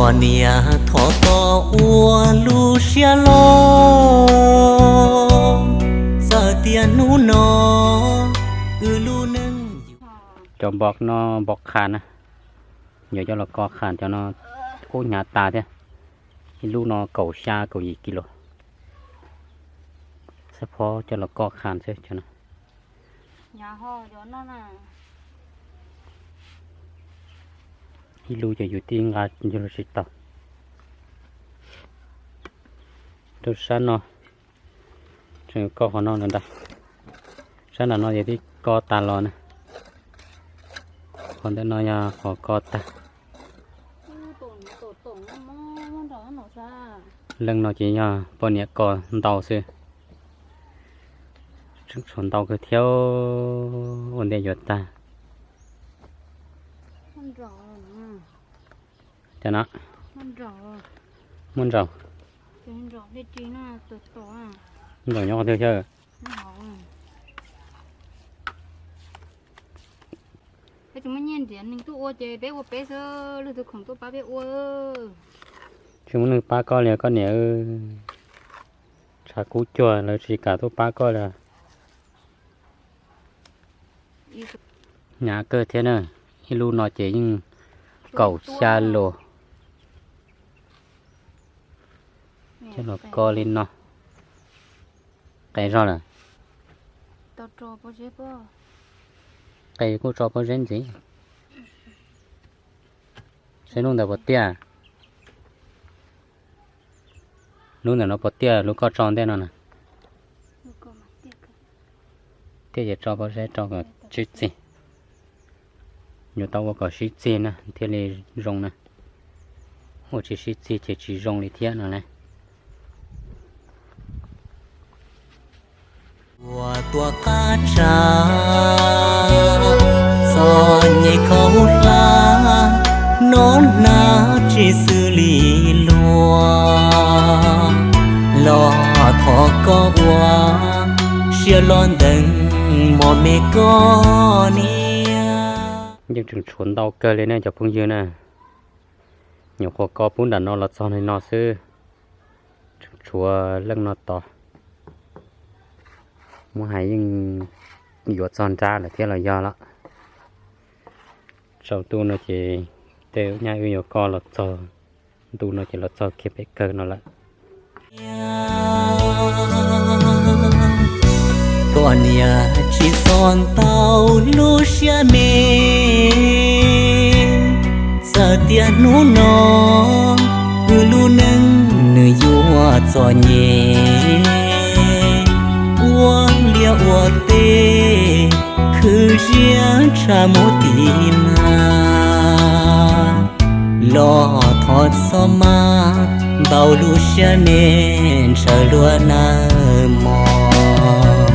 Niam thov koj ua lub siab loj, txawm tias hnub no wb lub neej. Cov npov no npov qha na, yuav coj los ko qha cov no, kub hnyav tas thiab. Ib lub no kaum xya kaum yim kis lus, xab phob coj los ko qha xwb cov no. Ib lub ces yus tib nqa yus los tsis tau. Rau sab no, tseem ko qhov no ntag. Sab nram no ces twb ko tas los na. Qhov ntawm no yog qhov ko tag. Leej no ces yog poj niam ko ntau xwb. Tseem tshuav ntau kawg thiab, ua ntej yuav tag. Cov no muaj nraum. Nraum nyob qhov twg thiab? Tsis muaj neeg pab koj li koj niam. Tshav kub cuag lawv tsis kam tuaj pab koj li. Hnyav kawg thiab na, ib lub no ces yeej kaum xya lus. Coj los ko li no. Qe zog lawm. Qe kuj tso pob zeb ntxiv. Saib lub ntawd puas tiaj. Lub ntawm no puas tiaj lub koj tso ntej no na? Tiaj ces tso pob zeb rau kom sib txig. Yuav tau ua kom sib txig na thiaj li zoo na. Ua tsis sib txig ces tsis zoo li thiab no na. Ua tuaj qab tsa txom nyem khaub hlab, no hnav tsis xws li luag, los thov koj ua siab los ntees mos me koj niam. Yeej tseem tshuav ntau kawg li ne cov phooj ywg na. Nyuam qhuav ko pub nram no los txog li no xwb, tseem tshuav leej no tod. Muab hais yeej yuav txog nrab lawm thiab los yog lawm. Tsaus ntuj no ces tej nyaj wb yuav ko los txog ntu no ces los txog kiag pem kawg no lawm. Koj niam tsis txhob ntau lub siab me, txawm tias hnub no wb lub neej nws yuav txom nyem, ua liaj ua teb khwv ziab tshaj muab tiv mag, los thov txhob maj ntau lub siab me ntshaw luag nawb mog.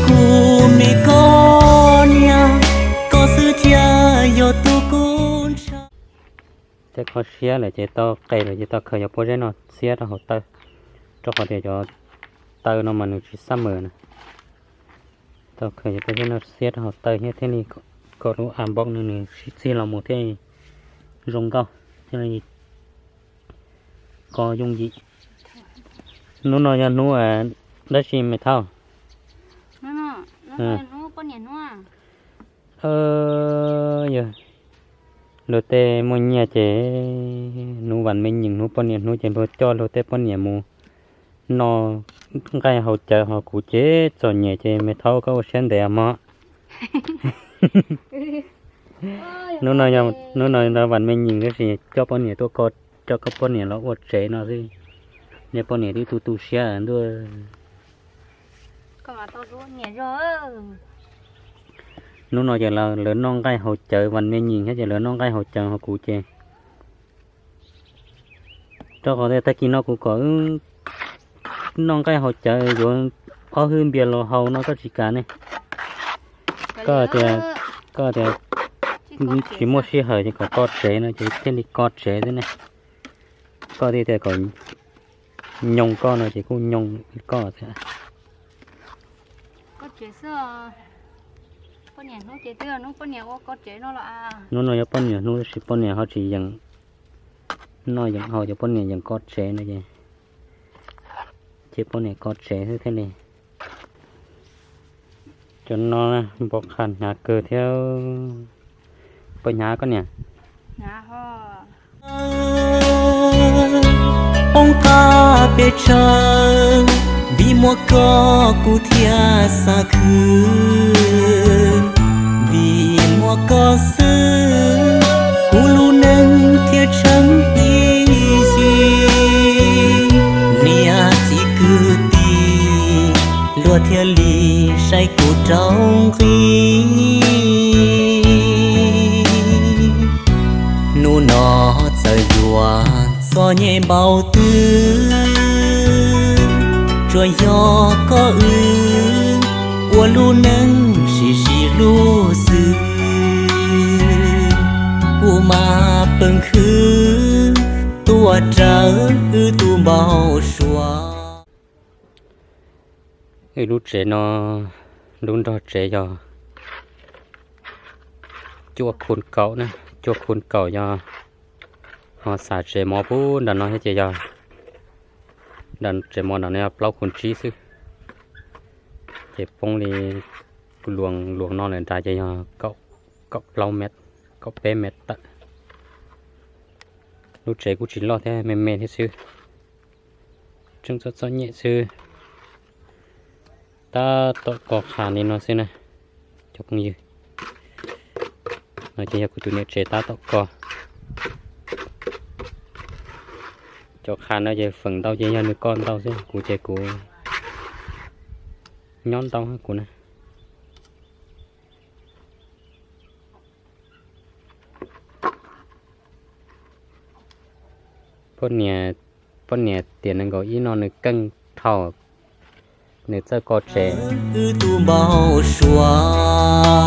Kuv me koj niam, koj xwb thiaj yog tus kuv ntshaw. Tej qhov siab lawm ces tau qe lawm ces tau khaws cov pob zeb no xiab rau hauv taw, rau qhov tias cov taw no mas nws tsis xab mawm na. Tau khaws cov pob zeb no xiab rau hauv taw thiab thiaj li kom lub a npaum no nws sib txig los mus thiaj zoo nkauj, thiaj li ko yooj yim. Hnub no yog hnub dab tsi me thauj? Yog luag tej muaj nyiaj ces hnub vas me nyees hnub poj niam hnub ces luag coj luag tej poj niam mus noj nqaij haus cawv, ho kuv ces txom nyem ces me thauj koj ua siab ntev mog. Hnub no, hnub no vas me nyees tab sis coj poj niam tuaj ko, coj koj poj niam los ua tsev no xwb. Nej poj niam twb tu tu siab ntuj. Hnub no ces lawv noj nqaij haus cawv, vas me nyees thiab ces lawv noj nqaij haus cawv ho kuv ces rau qhov tias tag kis no kuv kom wb noj nqaij haus cawv yuav ob hwj npias los haus no koj tsis kam ne. Koj tias, koj tias tsis muaj sij hawm ces kom ko tsev no ces thiaj li ko tsev xwb ne. Koj tias kom nyoos koj no ces kuj nyoos koj thiab. Hnub no yog poj niam hnub tab sis poj niam ho tsis yeem Noj yeem haus ces poj niam yeem koj tsev no ces, ces poj niam koj tsev xwb thiaj li. Cov no npau qha hnyav kawg thiab. Puas hnyav koj niam? Poob qab pes tsawg, vim muaj koj kuv thiaj xav khwv. Vim muaj koj xwb, kuv lub neej thiaj tseem ib ncig. Niam txiv kwv tij, luag thiaj li saib kuv rau nqi. Hnub no txawm yuav txom nyem npaum twg, tsuas yog koj wb ua lub neej sib sib hlub xwb. Kuv mas peem khwv tuaj raws wb tus npau suav. Wb lub tsev no, lub nrog tsev yog cuaj khun kaum na, cuaj khun kaum yog ho xav tsev mov puag nram no thiab ces yog, nram tsev mov nram no yog plaub khun tsib xwb. Ces poob li luas luas no lawm nrad ces yog kaum plaub mev, kaum peb mev tawm. Lub tsev kuj tsis loj thiab, me me thiab xwb. Tseem txom txom nyem xwb. Tab tom koj qha li no xwb na cov phooj ywg. No ces yog kuv tus niam tsev tab tom koj. Cov qha no ces feem ntau ces yog nws koj ntau xwb, kuv ces kuv nyob ntau kuv na. Poj niam tiam nees nkaum ib no nws keej dhau, nws txawj koj tsev. Wb tus npau suav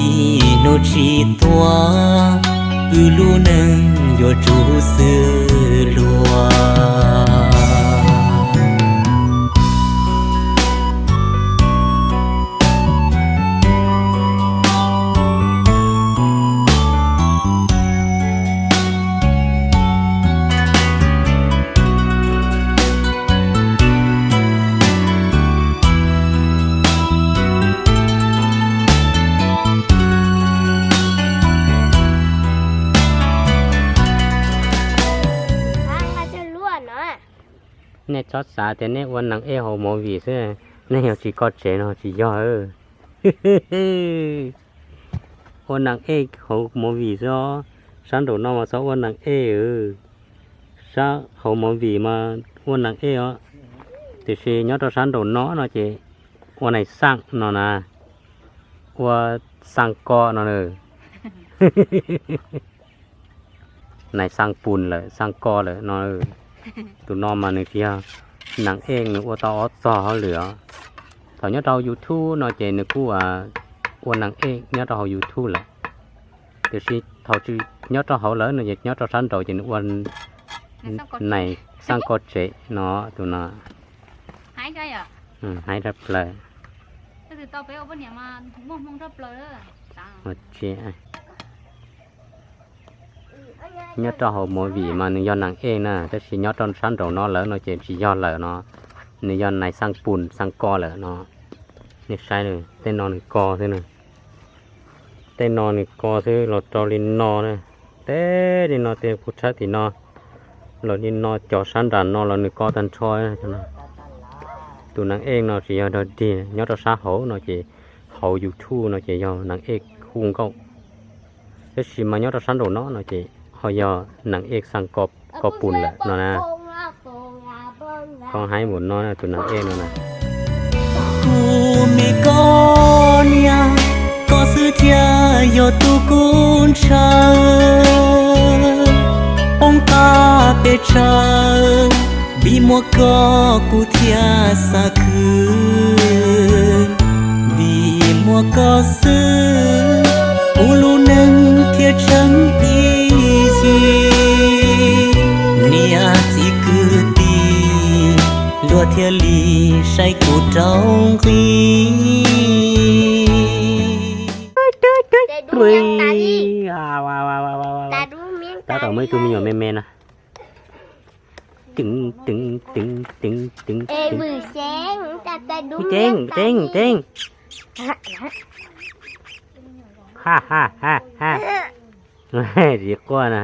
ib hnub tsis tuag, wb lub neej yuav tsum xwb luag. Nej txhob xav tias nej ua neeg ej hauv movie xwb, nej yog tsis koj tsev no tsis yog. Ua neeg ej hauv movie xwb os, sab nraum no mas txhob ua neeg ej. Sab hauv movie mas ua neeg ej os, tiam sis nyob rau sab nraum no no ces ua neeg xaaj no na, ua xaaj ko no na. Neeg xaaj pun lawm xaaj ko lawm no. Tus no mas nws tsis yog neeg ej, nws ua tau ob txog hauj lwm os. Thaum nyob rau hauv YouTube no ces nws kuj ua neeg ej nyob rau hauv YouTube lawm, tiam sis thaum tsis nyob rau hauv lawm no ces nyob rau sab nraud ces nws ua neeg xaaj ko tsev no. Tus no haib rab plaws. Nyob rau hauv movie mas nws yog neeg ej na, tab sis nyob rau sab nraum no lawm no ces tsis yog lawm no, nws yog neeg xaaj pun xaaj ko lawm no. Nej saib, tej no nws ko xwb na. Tej no nws ko xwb los rau li no na. Tej li no tej kuv tshawb tim no los li no, cov sab nram no los nws ko tag nrho. Tus neeg ej no tsis yog dog dig, nyob rau sab hauv no ces hauv YouTube no ces yog neeg ej hu nkauj, tab sis mas nyob rau sab nraum no no ces ho yog neeg ej xaaj ko pun lawm no na. Koj haib npaum no na, tus neeg ej no na. Kuv me koj niam, koj xwb thiaj yog tus kuv ntshaw. Poob qab pes tsawg, vim muaj koj kuv thiaj xav khwv. Vim muaj koj xwb, kuv lub neej thiaj tseem ib ncig. Niam txiv kwv tij, luag thiaj li saib kuv rau nqi. Tab tom muaj ib tug me nyuam me me no. Teeb teeb teeb teeb teeb. Teeb teeb teeb. Ha ha ha ha. Tsis quaj na.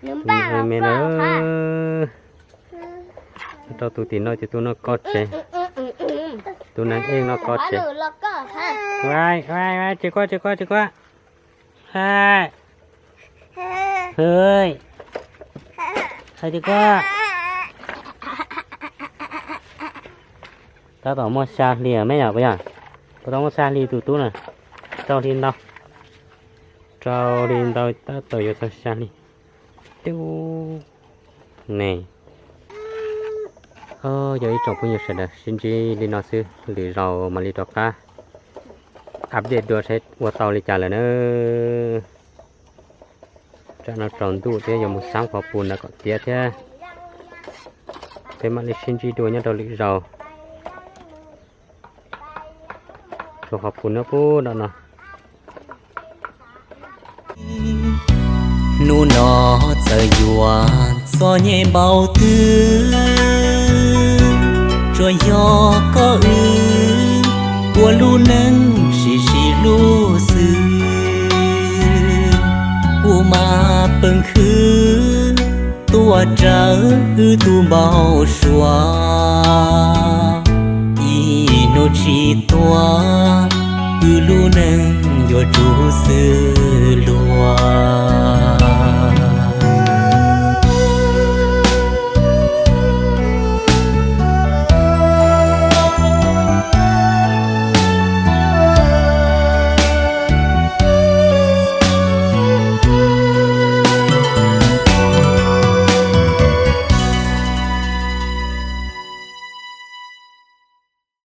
Me me na. Rau tus tim no ces tus no koj tsev. Tus neeg ej no koj tsev. Tsis quaj tsis quaj tsis quaj. Hwj, hais tias koj tab tom muaj xya hli me yom, puas yog? Puas tau muaj xya hli tus tub na? Rau hli ntau, rau hli ntau tab tom yuav txog xya hli. Tub ne. Yog ib tsoom phooj ywg sawv daws, sib ntsib li no xwb, lwm zaus mam li rov qab update dua saib ua tau li cas lawm na. Tsam no tsaus ntuj thiab, yuav mus xab qhov pus ntawd kom tiav thiab. Peb mam li sib ntsib dua nyob rau lwm zaus. Tshuav qhov pus nyob pub no no. Hnub no txawm yuav txom nyem npaum twg, tsuas yog koj wb ua lub neej sib sib hlub xwb. Kuv mas peem khwv tuaj raws wb tus npau suav, ib hnub tsis tuaj wb lub neej yuav rub xwb luag.